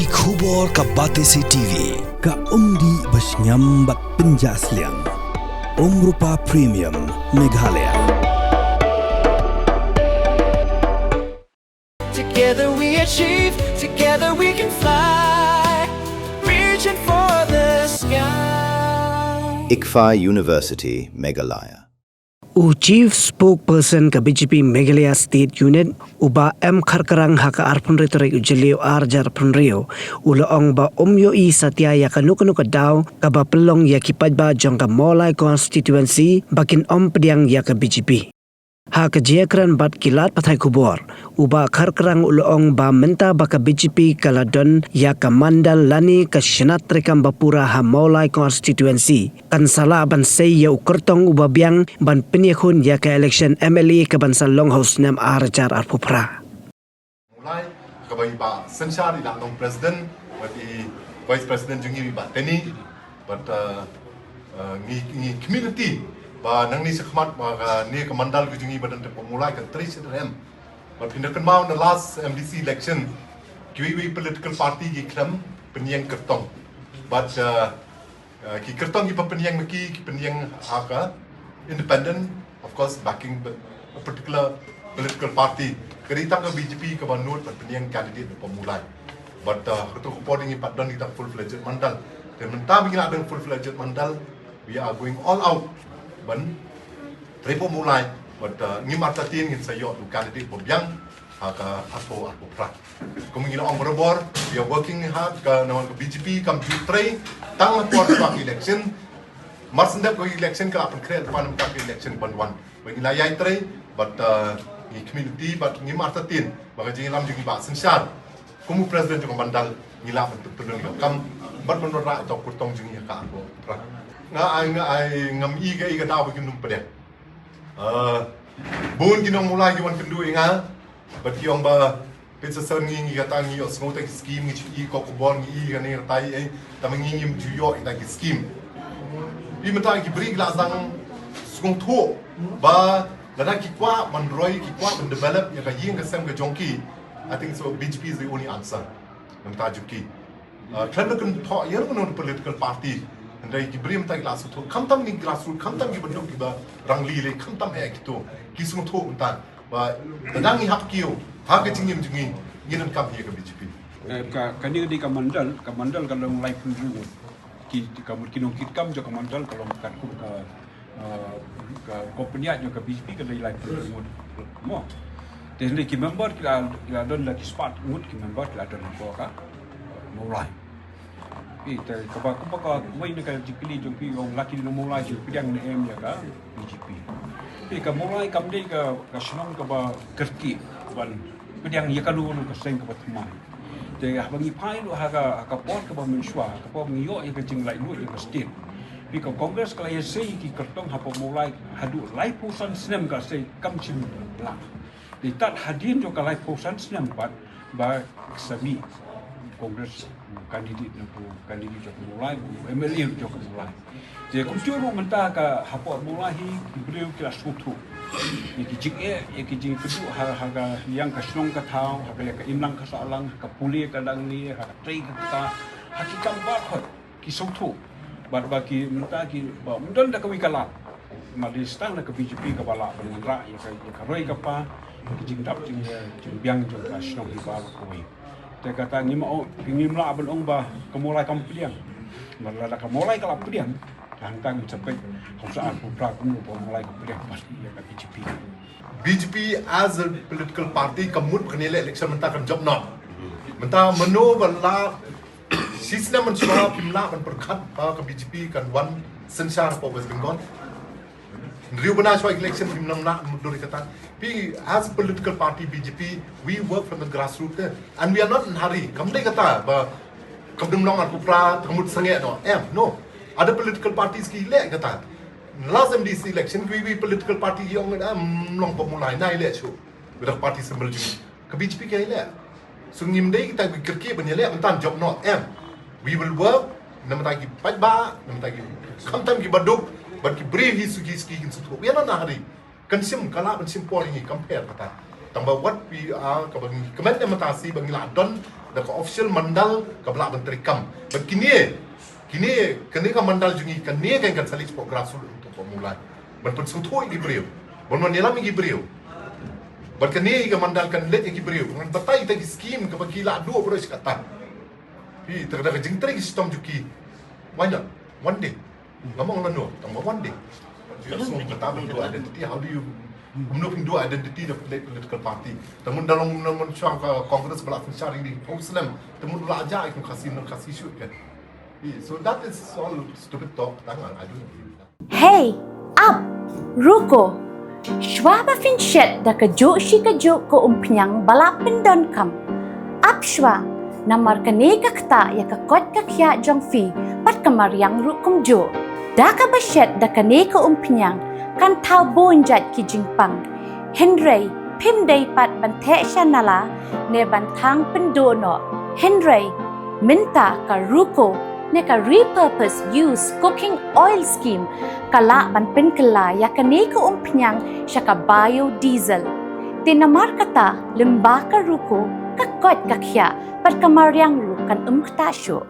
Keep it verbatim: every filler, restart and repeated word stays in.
Khubor ka Batesi T V, ka umdih ba shngiam bad pynjah sliang. Umrupa Premium, Meghalaya. Together we achieve, together we can fly. Reaching for the sky. ICFAI University, Meghalaya. U Chief Spokesperson ka B J P Meghalaya State Unit, u Bah M Kharkrang, ha ka arphew hynriew tarik u Jylliew arhajar arphew hynriew, u la ong ba um ïohi satia ïa kano kano ka daw kaba pynlong ïa ki paidbah jong ka Mawlai Constituency ba kin ym pdiang ïa ka B J P. Ha ka jingïakren bad ki lad pathai khubor, u Bah Kharkrang u la ong ba mynta ba ka B J P ka la don ïa ka mandal lane ka shnat treikam ba pura ha Mawlai Constituency, kan sa lah ban sei ïa u kyrtong uba biang ban pynïakhun ïa ka election M L A kaban sa long ha u snem arhajar arphew phra. Mawlai, kaba i Bah Synshar i la long president, bad i vice president jong ngi i Bah Teni, bad uh, uh, ngi ngi community ba nangne shakhmat ba kane ka mandal ka jong ngi ba don te Mawlai ka trei sha dyrem. Bad phin da kynmaw na last M D C election, kiwei kiwei political party ki khlem pynïeng kyrtong. Bad uh, Uh, ki kyrtong kiba pynïeng ma ki, ki pynïeng ha ka independent, of course backing a particular political party. Ka dei tang ka B J P kaba nud ban pynïeng candidate na Mawlai. But uh, kato ka por ngi pat don kita full fledged mandal. Te mynta ba ngi la don full fledged mandal, we are going all out ban trei Mawlai. But uh, ngim artatien ngin sa ïoh u candidate ba biang ha ka arphew arphew phra. Kum ngi la ong barabor, we are working hard, ka na ka B J P kam ju trei tang ha por ka election. Mar syn dep ka election ka la pynkhreh pan ka election ban wan. Ba ngi la ïai trei, bad uh, ngi community, bad ngim artatien ba ka jingïalam jong i Bah Synshar kum u president jong ka mandal, ngi lah ban pynpynlong ïa ka kam bad ban wanrah ïa ka kyrtong jong ngi ha ka arphew phra. Nga ai, nga ai, ngam i ka i ka daw ba kin ym pdiang. Uh, bun ki nong Mawlai ki wan kynduh ïa nga, bad ki ong ba pynsasan ngi, ngi kata ngi ïohsngew ta ki skim, ngi shu i ka khubor, ngi i kane kata, eh, tangba ngi ngim ju ïoh ïa ta ki skim. Phi mynta ki briew ki la sdang sngewthuh ba lada ki kwah ban roi, ki kwah ban develop ïa ka ïing ka sem ka jong ki, I think so B J P is the only answer. Namar ta jong ki. Uh, khlem da kynthoh ïa kano kano political party. Hynrei ki briew mynta ki la sngewthuh. Khamtam ki grassroots, khamtam kiba duk kiba rangli lei, khamtam eh kito ki sngewthuh mynta ba lada ngi hap kiew ha ka jingim jong ngi, ngin ym kam hi ïa ka B J P. Eh, ka, kane ka dei ka mandal, ka mandal ka long laiphew ngut. Ki, ka mut ki nongkitkam jong ka mandal ka long katkum ka, uh, ka, ka pynïaid jong ka B J P ka dei laiphew ngut. Mo. Te hynrei ki member ki la, ki la don la ki spah ngut ki member ki la don hapoh ka, uh, Mawlai. Phi te kaba, kaba ka wei na ka jingkylli jong phi ong la ki nong Mawlai ki pdiang ne em ïa ka B J P. Phi ka Mawlai kam dei ka, ka shnong kaba kyrkieh ban pdiang ïa kano kano ka seng kaba thymmai. Te haba ngi phai ruh ha ka, ha ka por kaba mynshuwa, ha ka por ngi ïoh ïa ka jinglaitluid ïa ka state. Phi ka Congress ka la ïasei ki kyrtong hapoh Mawlai haduh laiphew san snem ka sei kam shym lah. Te tad hadien jong ka laiphew san snem pat ba sa mih Congress candidate na ka candidate jong ka Mawlai, M L A jong ka Mawlai. Te kumjuh ruh mynta ka hapoh Mawlai hi ki briew ki la sngewthuh ïa ki jingeh, ïa ki jingkynduh ha, ha ka liang ka shnong ka thaw, ha ka liang ka imlang ka sahlang, ha ka pule ka dangne, ha ka trei ka kta, ha ki kam baroh ki sngewthuh. Bad ba ki mynta ki ba ym don da kawei ka lad. Namar dei tang da ka B J P kaba lah ban wanrah ïa ka, ïa ka roi ka par, ïa ka jingdap jing, jingbiang jong ka shnong hi baroh kawei. Te kata ngim, ngim lah ban ong ba ka Mawlai kam pdiang. Namar lada ka Mawlai ka la pdiang, hangta ngin sa peit ha u sha arphew phra kumno ba ka Mawlai ka pdiang bad ïa ka B J P. B J P as a political party ka mut ba kane election mynta kan jop noh. Mynta mano ba la shisnem mynshuwa phim lah ban pyrkhat ba ka B J P kan wan synshar hapoh West Bengal. Hynriew bnai shuwa election phim lah ban mutdur ïa kata. Phi, as a political party B J P, we work from the grassroots there. And we are not in hurry. Kam dei kata ba kam dei long arphew phra, kam mut sangeh noh. Em, no. Other political parties ki leh kata. Last M D C election, kiwei kiwei political party ki ong, em, long ba Mawlai, nai leh shuh. Bad ka party symbol jong ngi. Ka B J P ka ïaleh. So ngim dei kita ki kyrkieh ban ïaleh mynta jop noh, em. We will work na bynta ki paidbah, na bynta ki khamtam ki baduk, bad ki briew hi suki suki kin sngewthuh. We are not in a hurry. Kan shim, ka lah ban shim por ïa ngi, kam pher kata. Tang ba wat pi a ka ba ngi kmen ne mata si ba ngi la don da ka official mandal ka ba la ban trei kam. Ba kine kine kane ka mandal jong ngi kane ka kan sa leit shapoh grassroots untuk ba mulai ban pynsngewthuh ïa ki briew, ban wan ïalam ïa ki briew. Ba kane ka mandal kan leit ïa ki briew, ban batai ïa ki skim ka ba ki la duh briew shi katta. Hi, tang da ka jingtrei ki shitom jong ki. Why not? One day. Nga mong lano, tang ba one day. Ka song kata ba duh identity, how do you, kumno phin duh identity da political party? Tang mun da long, mun shong ka Congress ba la synshar ïa ki Muslim, tang mun la ja ïa ki Khasi, non Khasi shuh kan. Hi, so that is all stupid talk, tang I don't agree with that. Hei, ap, ruko. Shuwa ba phin shet da kajuh shi kajuh ka umphniang ba la pyndonkam, ap shuwa, namar kane ka ktah ïa ka koit ka khiah jong phi bad ka mariang ruh kumjuh. Da kaba shet da kane ka umphniang kan thaw bun jait ki jingpang. Hynrei phim dei pat ban theh sha nala ne ban thang pynduh noh. Hynrei mynta ka ruko ne ka repurpose use cooking oil scheme ka lah ban pynkylla ïa kane ka umphniang sha ka biodiesel. Te namar kata, lyngba ka ruko, ka koit ka khiah bad ka mariang ruh kan ym ktah shuh.